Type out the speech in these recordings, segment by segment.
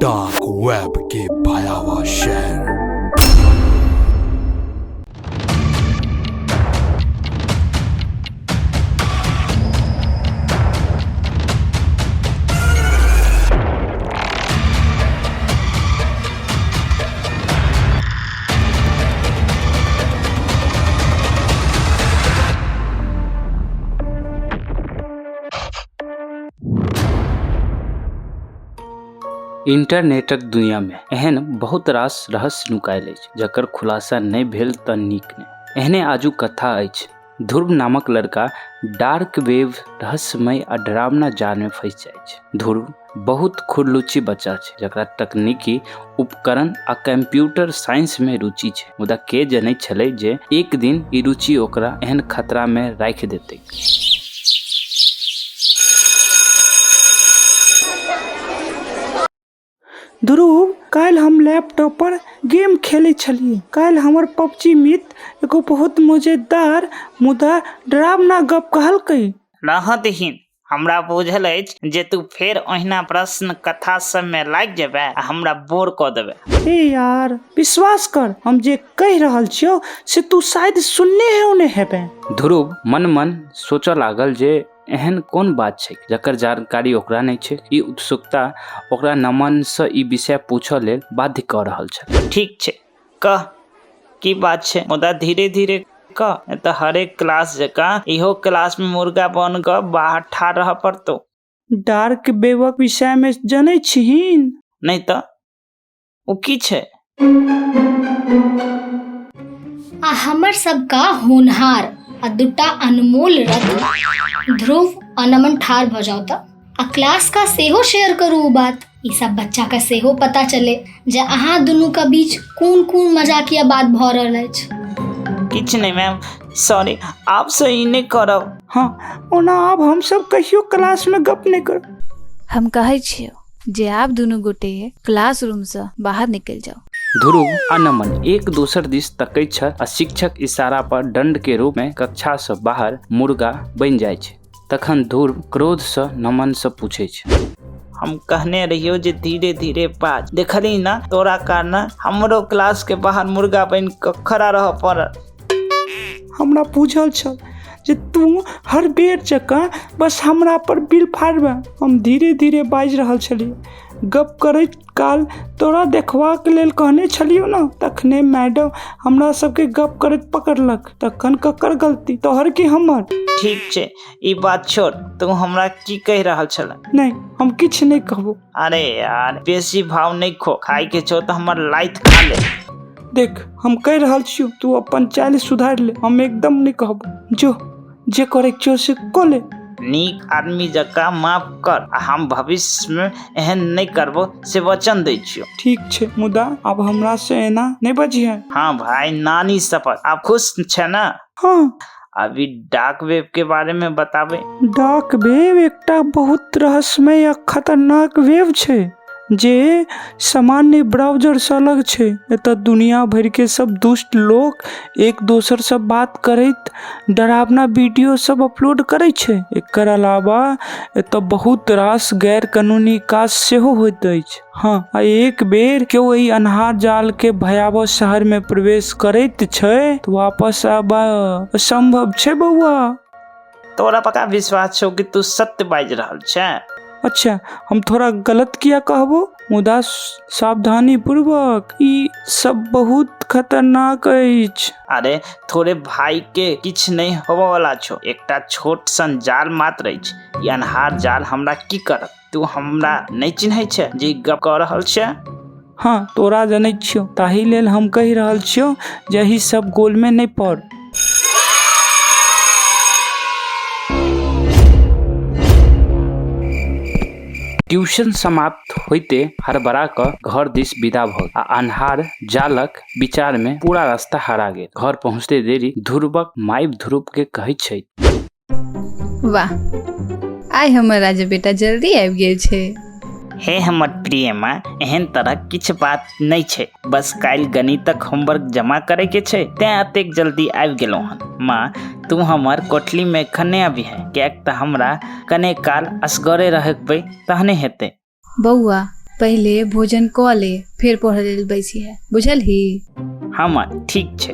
Dark web के भयावह शहर। इंटरनेटक दुनियामे एहन बहुत रास रहस्य नुकायल अछि जकर खुलासा नहि भेल तऽ नीक नहि। एहने आजुक कथा अछि। ध्रुव नामक लड़का डार्क वेब रहस्यमय आ डरावना जालमे फँसि जाइत छै। ध्रुव बहुत खुरलुच्ची बच्चा छै जकरा तकनीकी उपकरण आ कंप्यूटर साइंसमे रुचि छै, मुदा के जनैत छलै जे एक दिन ई रुचि ओकरा एहन खतरामे राखि देतैक। ध्रुव, काल्हि हम लैपटॉप पर गेम खेलैत छलियै। काल्हि हमर पबजी मित्र एगो बहुत मजेदार मुदा डरावना गप कहलकै। रहऽ दहीन, हमरा बुझल अछि जे तू फेर ओहिना प्रश्न कथा सबमे लागि जेबे आ हमरा बोर कऽ देबे। हे यार, विश्वास कर, हम जे कहि रहल छियौ से तू शायद सुनने नहि हेबे। ध्रुव मन-मन सोचऽ लागल जे एहन कोन बात छैक जकर जानकारी ओकरा नहि छैक। ई उत्सुकता ओकरा नमनसँ ई विषय पूछऽ लेल बाध्य कऽ रहल छल। ठीक छै, कह की बात छै, मुदा धीरे-धीरे कह, नहि तऽ हरेक क्लास जकाँ इहो क्लासमे मुर्गा बनि कऽ बाहर ठाढ़ रहऽ पड़तौ। डार्क वेबक विषयमे जनै छिहीन? नहि तऽ, ओ की छै? आ हमर सबका होनहार आ दूटा अनमोल रत्न ध्रुव आ नमन ठाढ़ भऽ जाउ तऽ आ क्लास का सेहो शेयर करू ओ बात। ई सब बच्चा के सेहो पता चले जे अहाँ दुनू के बीच कोन कोन मजाकिया बात भऽ रहल अछि। किछु नहि मैम, सॉरी, आबसँ ई नहि करब। हँ, ओना आब हमसब कहियो क्लासमे गप नहि करब। हम कहै छियौ जे आब दुनू गोटे क्लासरूमसँ बाहर निकलि जाउ। ध्रुव आ नमन एक दोसर दिस तकैत छल आ शिक्षक इशारा पर दंड के रूप में कक्षा सँ बाहर मुर्गा बनि जाइत छै। तखन ध्रुव क्रोध सँ नमन सँ पूछै छै। हम कहने रहियौ जे धीरे धीरे बाज, देखलही ने तोरा कारण हमरो क्लास के बाहर मुर्गा बनि कऽ खड़ा रहऽ पड़ल। हमरा बुझल छल जे तू हर बेर जकाँ बस हमरा पर बिल फाड़बे। हम धीरे धीरे बाजि रहल छलियै। गप करैत काल तोरा देखबाक लेल कहने छलियौ ने, तखने मैडम हमरा सबके गप करैत पकड़लक। तखन ककर गलती, तोहर कि हमर? ठीक छै, ई बात छोड़, तू हमरा की कहि रहल छले? नहि, हम किछु नहि कहबो। अरे यार, बेसी भाव नहि खो, खायके छौ तऽ हमर लाइथ खा ले। देख, हम कहि रहल छियौ, तू अपन चालि सुधारि ले। हम एकदम नहि कहबो, जो जे करैके छौ से कऽ ले। नीक आदमी जकाँ माफ कर आ हम भविष्यमे एहन नहि करबो से वचन दै छियौ। ठीक छै, मुदा आब हमरा से एना नहि बजिहे। हाँ भाई, नानी शपथ, आब खुश छै ने? हाँ। अभी डार्क वेब के बारे में बताबे। डार्क वेब एकटा बहुत रहस्यमय आ खतरनाक वेब छै जे सामान्य ब्राउजरसँ अलग छै। एतऽ दुनिया भरिके सब दुष्ट लोक एक दोसरसँ बात करैत डरावना वीडियो सब अपलोड करै छै। एकर अलावा एतऽ बहुत रास गैर कानूनी काज सेहो होइत अछि। हँ, आ एक बेर केओ एहि अन्हार जालके भयावह शहरमे प्रवेश करैत छै तऽ वापस आबब असम्भव छै बौआ। तोरा पक्का विश्वास छौ कि तू सत्य बाजि रहल छै? अच्छा, हम थोड़ा गलत किया कहबो, मुदा सावधानी पूर्वक, ई सब बहुत खतरनाक अछि। अरे थोड़े भाई के किछु नहि होबऽ वाला छौ, एकटा छोट सन जाल मात्र अछि। ई अन्हार जाल हमरा की करत? तू हमरा नहि चिन्है छै जे ई गप कऽ रहल छै? हँ, तोरा जनै छियौ, ताहि लेल हम कहि रहल छियौ जे एहि सब गोलमे नहि पड़। ट्यूशन समाप्त होइते हड़बड़ा कऽ घर दिस विदा भऽ गेल आ अन्हार जालक विचारमे पूरा रास्ता हरा गेल। घर पहुँचते देरी ध्रुवक माय ध्रुवके कहैत छै। वाह, आइ हमर राजा बेटा जल्दी आबि गेल छै। हे हमर प्रिय माँ, एहन तरहक किछु बात नहि छै, बस काल्हि गणितक होमवर्क जमा करैके छै तेँ एतेक जल्दी आबि गेलहुँ हन। माँ, तू हमर कोठलीमे एखने अबिहें, किएक तऽ हमरा कने काल असगरे रहबै तहने हेतै। बौआ, पहिले भोजन कऽ ले, फेर पढ़ऽ लेल बैसी है, बुझलही? हँ माँ, ठीक छै।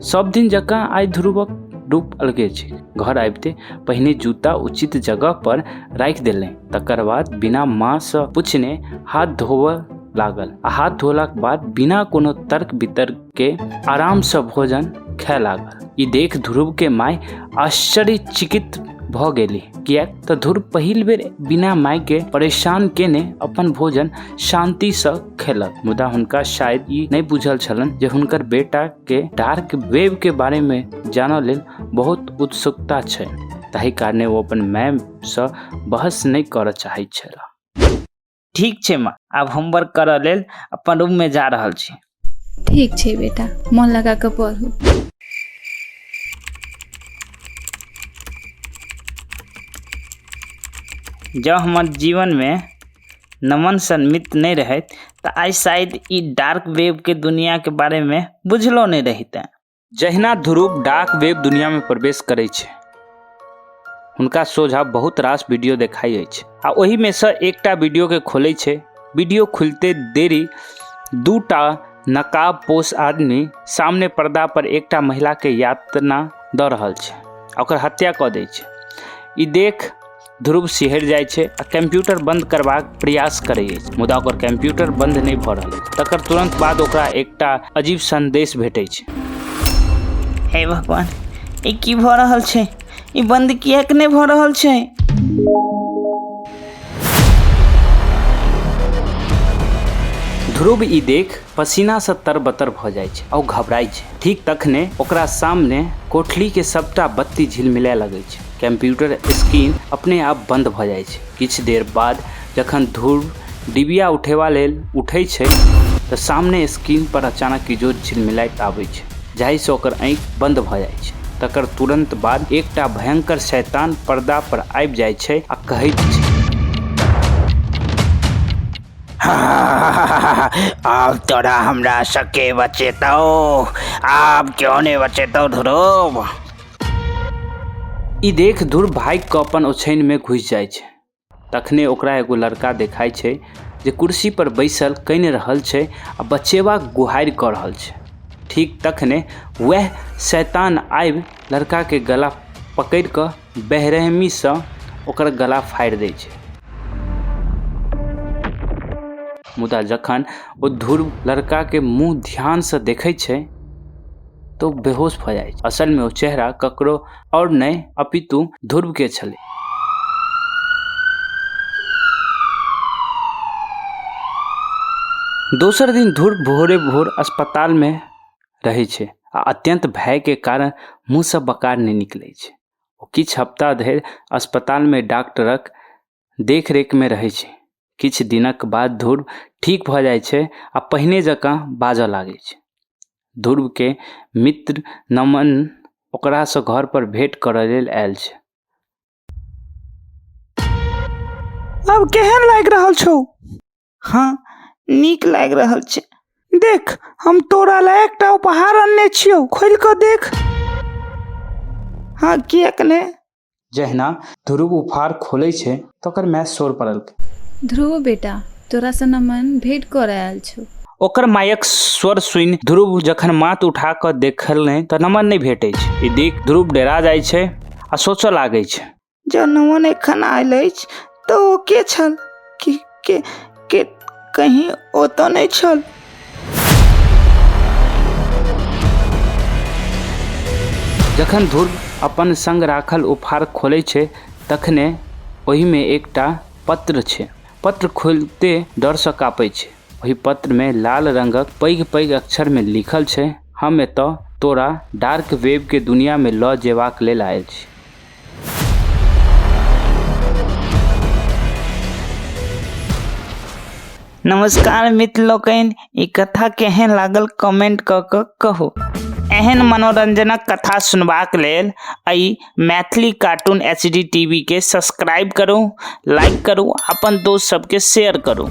सब दिन जकाँ आइ ध्रुवक रूप अलगे छै। घर आबिते पहिने जूता उचित जगह पर राखि देलनि, तकर बाद बिना माँसँ पूछने हाथ धोबऽ लागल आ हाथ धोलाक बाद बिना कोनो तर्क वितर्क के आरामसँ भोजन खाय लागल। ई देख ध्रुव के माय आश्चर्यचकित भऽ गेली, किएक तऽ ध्रुव पहिल बेर बिना माय के परेशान केने अपन भोजन शांतिसँ खेलक। मुदा हुनका शायद ई नहि बुझल छलनि जे हुनकर बेटा के डार्क वेब के बारे में जानऽ लेल बहुत उत्सुकता छै, ताहि कारणे ओ अपन मायसँ बहस नहि करऽ चाहैत छलाह। ठीक छै माँ, आब होमवर्क करऽ लेल अपन रूममे जा रहल छी। ठीक छै बेटा, मन लगा कऽ पढ़ू। जँ हमर जीवनमे नमन सन मित्र नहि रहैत तऽ आइ शायद ई डार्क वेबके दुनिआके बारेमे बुझलो नहि रहितै। जहिना ध्रुव डार्क वेब दुनियामे प्रवेश करै छै, हुनका सोझा बहुत रास वीडियो देखाइ अछि आ ओहिमे सँ एकटा वीडियोके खोलै छै। वीडियो खुलिते देरी दूटा नकाबपोश आदमी सामने पर्दा पर एकटा महिलाके यातना दऽ रहल छै आ ओकर हत्या कऽ दै छै। ई देख ध्रुव सिहरि जाइ छै आ कंप्यूटर बंद करबाक प्रयास करै अछि, मुदा ओकर कंप्यूटर बंद नहि भऽ रहल अछि। तकर तुरंत बाद ओकरा एकटा अजीब संदेश भेटै छै। हे भगवान, ई की भऽ रहल छै? ई बंद किएक नहि भऽ रहल छै? ध्रुव ई देख पसीनासँ तरबतर भऽ जाइ छै आ ओ घबराइ छै। ठीक तखने ओकरा सामने कोठलीके सबटा बत्ती झिलमिलाय लगै छै। कंप्यूटर स्क्रीन अपने आप बंद भऽ जाइ छै। किछु देर बाद जखन ध्रुव डिबिया उठेबा लेल उठै छै तऽ सामने स्क्रीन पर अचानक इजोत झिलमिलाइत आबै छै, जाहिसँ ओकर आँखि बंद भऽ जाइ छै। तकर तुरंत बाद एकटा भयंकर शैतान पर्दा पर आबि जाइ छै आ कहैत छै। आब तोरा हमरा सबके बचेतौ, आब क्यों नहि बचेतौ ध्रुव। ई देख ध्रुव भागि कऽ अपन ओछैनमे घुसि जाइ छै। तखने ओकरा एगो लड़का देखाइ छै जे कुर्सी पर बैसल कानि रहल छै आ बचेबाक गुहारि कऽ रहल छै। ठीक तखने वएह शैतान आबि लड़काके गला पकड़ि कऽ बेरहमीसँ ओकर गला फाड़ि दै छै। मुदा जखन ओ ध्रुव लड़काके मुँह ध्यानसँ देखै छै तऽ ओ बेहोश भऽ जाइ छै। असलमे ओ चेहरा ककरो आओर नहि अपितु ध्रुवके छलै। दोसर दिन ध्रुव भोरे भोर अस्पतालमे रहै छै आ अत्यन्त भयके कारण मुँहसँ बकार नहि निकलै छै। ओ किछु हफ्ता धरि अस्पतालमे डॉक्टरक देखरेखमे रहै छै। किछु दिनक बाद ध्रुव ठीक भऽ जाइ छै आ पहिने जकाँ बाजऽ लागै छै। ध्रुवके मित्र नमन ओकरासँ घर पर भेंट करऽ लेल आयल छै। आब केहन लागि रहल छौ? हँ, नीक लागि रहल छै। देख, हम तोरा लए एकटा उपहार अनने छियौ, खोलि कऽ देख। हँ, किएक ने। जहिना ध्रुव उपहार खोलै छै तऽ ओकर माय शोर पड़लकै। ध्रुव बेटा, तोरासँ नमन भेंट करऽ आयल छौ। ओकर मायक स्वर सुनि ध्रुव जखन माथ उठा कऽ देखलनि तऽ नमन नहि भेटै छै। ई देख ध्रुव डेरा जाइ छै आ सोचऽ लागै छै। जँ नमन एखन आयल अछि तऽ ओ के छल? की के के कहीं ओ तऽ नहि छल? जखन ध्रुव अपन संग राखल उपहार खोलै छै तखने ओहिमे एकटा पत्र छै। पत्र खोलिते डरसँ काँपै छै। ओहि पत्रमे लाल रंगक पैघ-पैघ अक्षरमे लिखल छै, हम एतऽ तोरा डार्क वेबके दुनियामे लऽ जेबाक लेल आयल छी। नमस्कार मित्र लोकनि, ई कथा केहन लागल कमेंट कऽ कऽ कहू। एहन मनोरंजनक कथा सुनबाक लेल एहि Maithili cartoon H D T V के सब्सक्राइब करू, लाइक करू, अपन दोस्त सबके शेयर करू।